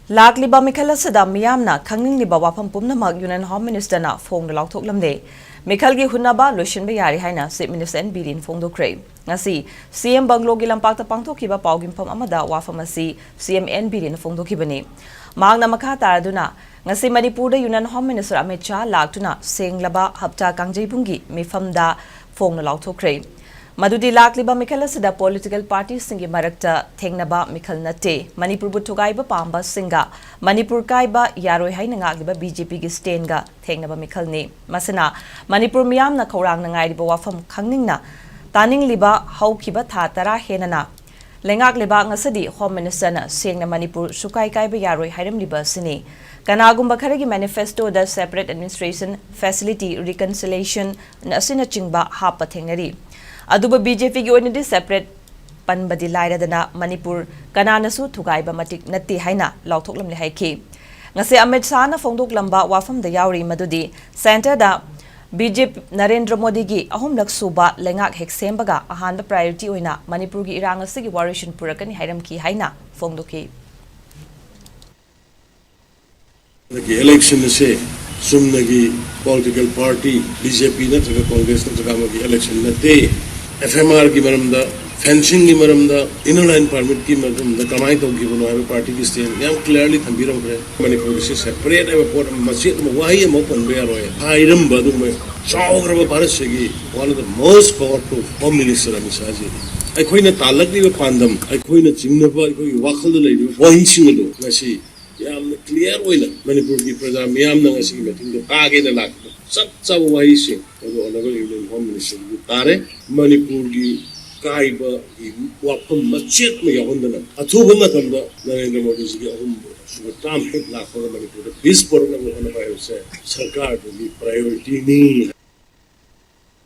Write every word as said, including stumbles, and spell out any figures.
ꯂꯥꯛꯂꯤꯕ ꯃꯤꯈꯜ ꯑꯁꯤꯗ ꯃꯤꯌꯥꯝꯅ ꯈꯪꯅꯤꯡꯂꯤꯕ ꯋꯥꯐꯝ ꯄꯨꯝꯅꯃꯛ Union Home Minister ꯅ ꯐꯣꯡꯗ ꯂꯥꯎꯊꯣꯛꯂꯝꯂꯦ꯫ ꯃꯤꯈꯜꯒꯤ ꯍꯨꯟꯅꯕ ꯂꯣꯏꯁꯤꯟꯕ ꯌꯥꯔꯦ ꯍꯥꯏꯅ Chief Minister N Biren ꯅ ꯐꯣꯡꯗꯣꯛꯈ꯭ꯔꯦ꯫ ꯉꯁꯤ C M Bungalow ꯒꯤ ꯂꯝꯄꯥꯛꯇ ꯄꯥꯡꯊꯣꯛꯈꯤꯕ ꯄꯥꯎꯒꯤ ꯃꯐꯝ ꯑꯃꯗ ꯋꯥꯐꯝ ꯑꯁꯤ C M N Biren ꯅ ꯐꯣꯡꯗꯣꯛꯈꯤꯕꯅꯤ꯫ ꯃꯍꯥꯛꯅ ꯃꯈꯥ ꯇꯥꯔꯗꯨꯅ, ꯉꯁꯤ ꯃꯅꯤꯄꯨꯔꯗ Union Home Minister Amit Shah ꯂꯥꯛꯇꯨꯅ ꯁꯦꯡꯂꯕ ꯍꯞꯇꯥ ꯀꯥꯡꯖꯩꯕꯨꯡꯒꯤ ꯃꯤꯐꯝꯗ ꯐꯣꯡꯅ ꯂꯥꯎꯊꯣꯛꯈ꯭ꯔꯦ꯫ ꯃꯗꯨꯗꯤ ꯂꯥꯛꯂꯤꯕ ꯃꯤꯈꯜ ꯑꯁꯤꯗ political party ꯁꯤꯡꯒꯤ ꯃꯔꯛꯇ ꯊꯦꯡꯅꯕ ꯃꯤꯈꯜ ꯅꯠꯇꯦ꯫ ꯃꯅꯤꯄꯨꯔꯕꯨ ꯊꯨꯒꯥꯏꯕ ꯄꯥꯝꯕꯁꯤꯡꯒ ꯃꯅꯤꯄꯨꯔ ꯀꯥꯏꯕ ꯌꯥꯔꯣꯏ ꯍꯥꯏꯅ ꯉꯥꯛꯂꯤꯕ B J P ꯒꯤ stand ꯒ ꯊꯦꯡꯅꯕ ꯃꯤꯈꯜꯅꯤ꯫ ꯃꯁꯤꯅ ꯃꯅꯤꯄꯨꯔ ꯃꯤꯌꯥꯝꯅ ꯈꯧꯔꯥꯡꯅ ꯉꯥꯏꯔꯤꯕ ꯋꯥꯐꯝ ꯈꯪꯅꯤꯡꯅ ꯇꯥꯅꯤꯡꯂꯤꯕ ꯍꯧꯈꯤꯕ ꯊꯥ ꯇꯔꯥ ꯍꯦꯟꯅꯅ ꯂꯩꯉꯥꯛ ꯂꯩꯕꯥꯛ ꯉꯁꯤꯗꯤ Home Minister ꯅ ꯁꯦꯡꯅ ꯃꯅꯤꯄꯨꯔ ꯁꯨꯀꯥꯏ ꯀꯥꯏꯕ ꯌꯥꯔꯣꯏ ꯍꯥꯏꯔꯝꯂꯤꯕ ꯑꯁꯤꯅꯤ꯫ ꯀꯅꯥꯒꯨꯝꯕ ꯈꯔꯒꯤ manifesto ꯗ separate administration facility, reconciliation ꯑꯁꯤꯅꯆꯤꯡꯕ ꯍꯥꯞꯄ ꯊꯦꯡꯅꯔꯤ꯫ ꯑꯗꯨꯕꯨ B J P ꯒꯤ ꯑꯣꯏꯅꯗꯤ separate ꯄꯟꯕꯗꯤ ꯂꯥꯏꯔꯗꯅ ꯃꯅꯤꯄꯨꯔ ꯀꯅꯥꯅꯁꯨ ꯊꯨꯒꯥꯏꯕ ꯃꯇꯤꯛ ꯅꯠꯇꯦ ꯍꯥꯏꯅ ꯂꯥꯎꯊꯣꯛꯂꯝꯂꯦ ꯍꯥꯏꯈꯤ꯫ ꯉꯁꯤ ꯑꯃꯤꯠ ꯁꯥꯍꯅ ꯐꯣꯡꯗꯣꯛꯂꯝꯕ ꯋꯥꯐꯝꯗ ꯌꯥꯎꯔꯤ ꯃꯗꯨꯗꯤ centre ꯗ B J P ꯅꯔꯦꯟꯗ꯭ꯔ ꯃꯣꯗꯤꯒꯤ ꯑꯍꯨꯝꯂꯛ ꯁꯨꯕ ꯂꯩꯉꯥꯛ ꯍꯦꯛ ꯁꯦꯝꯕꯒ ꯑꯍꯥꯟꯕ priority ꯑꯣꯏꯅ ꯃꯅꯤꯄꯨꯔꯒꯤ ꯏꯔꯥꯡ ꯑꯁꯤꯒꯤ ꯋꯥꯔꯣꯏꯁꯤꯟ ꯄꯨꯔꯛꯀꯅꯤ ꯍꯥꯏꯔꯝꯈꯤ ꯍꯥꯏꯅ ꯐꯣꯡꯗꯣꯛꯈꯤ꯫ ꯍꯟꯗꯛꯀꯤ election ꯑꯁꯦ ꯆꯨꯝꯅꯒꯤ political party, B J P ꯅꯠꯇ꯭ꯔꯒ Congress ꯅꯠꯇ꯭ꯔꯒ ꯑꯃꯒꯤ election ꯅꯠꯇꯦ꯫ F M R ꯒꯤ ꯃꯔꯝꯗ, fencing ꯒꯤ ꯃꯔꯝꯗ, inner line permit ꯀꯤ ꯃꯔꯝꯗ ꯀꯃꯥꯏꯅ ꯇꯧꯈꯤꯕꯅꯣ ꯍꯥꯏꯕ party ꯒꯤ stand ꯌꯥꯝ clearly ꯊꯝꯕꯤꯔꯝꯈ꯭ꯔꯦ꯫ ꯃꯅꯤꯄꯨꯔꯒꯤꯁꯤ separate ꯍꯥꯏꯕ ꯄꯣꯠ ꯑꯃ, ꯃꯆꯦꯠ ꯑꯃ, ꯋꯥꯍꯩ ꯑꯃ ꯄꯟꯕ ꯌꯥꯔꯣꯏ ꯍꯥꯏꯔꯝꯕ ꯑꯗꯨꯒꯨꯝꯕ ꯆꯥꯎꯈ꯭ꯔꯕ ꯚꯥꯔꯠꯁꯤꯒꯤ one of the most powerful Home Minister Amit ꯁꯥꯍꯖꯤꯅꯤ꯫ ꯑꯩꯈꯣꯏꯅ ꯇꯥꯜꯂꯛꯂꯤꯕ ꯄꯥꯟꯗꯝ, ꯑꯩꯈꯣꯏꯅ ꯆꯤꯡꯅꯕ, ꯑꯩꯈꯣꯏꯒꯤ ꯋꯥꯈꯜꯗ ꯂꯩꯔꯤꯕ ꯋꯥꯍꯩꯁꯤꯡ ꯑꯗꯨ ꯉꯁꯤ ꯌꯥꯝꯅ clear ꯑꯣꯏꯅ ꯃꯅꯤꯄꯨꯔꯒꯤ ꯄ꯭ꯔꯖꯥ ꯃꯤꯌꯥꯝꯅ ꯉꯁꯤꯒꯤ meeting ꯗ ꯇꯥꯒꯦꯅ ꯂꯥꯛꯄꯗ ꯆꯞ ꯆꯥꯕ ꯋꯥꯍꯩꯁꯤꯡ ꯑꯗꯨ Honourable Union Home Minister ꯗꯒꯤ ꯇꯥꯔꯦ꯫ ꯃꯅꯤꯄꯨꯔꯒꯤ ꯀꯥꯏꯕꯒꯤ ꯋꯥꯐꯝ ꯃꯆꯦꯠ ꯑꯃ ꯌꯥꯎꯍꯟꯗꯅ ꯑꯊꯨꯕ ꯃꯇꯝꯗ ꯅꯔꯦꯟꯗ꯭ꯔ ꯃꯣꯗꯤꯖꯤꯒꯤ ꯑꯍꯨꯝ ꯁꯨꯕ term ꯍꯦꯛ ꯂꯥꯛꯄꯒ ꯃꯅꯤꯄꯨꯔꯗ peace ꯄꯨꯔꯛꯅꯕ ꯍꯣꯠꯅꯕ ꯍꯥꯏꯕꯁꯦ ꯁꯔꯀꯥꯔꯗꯨꯒꯤ priority ꯅꯤ꯫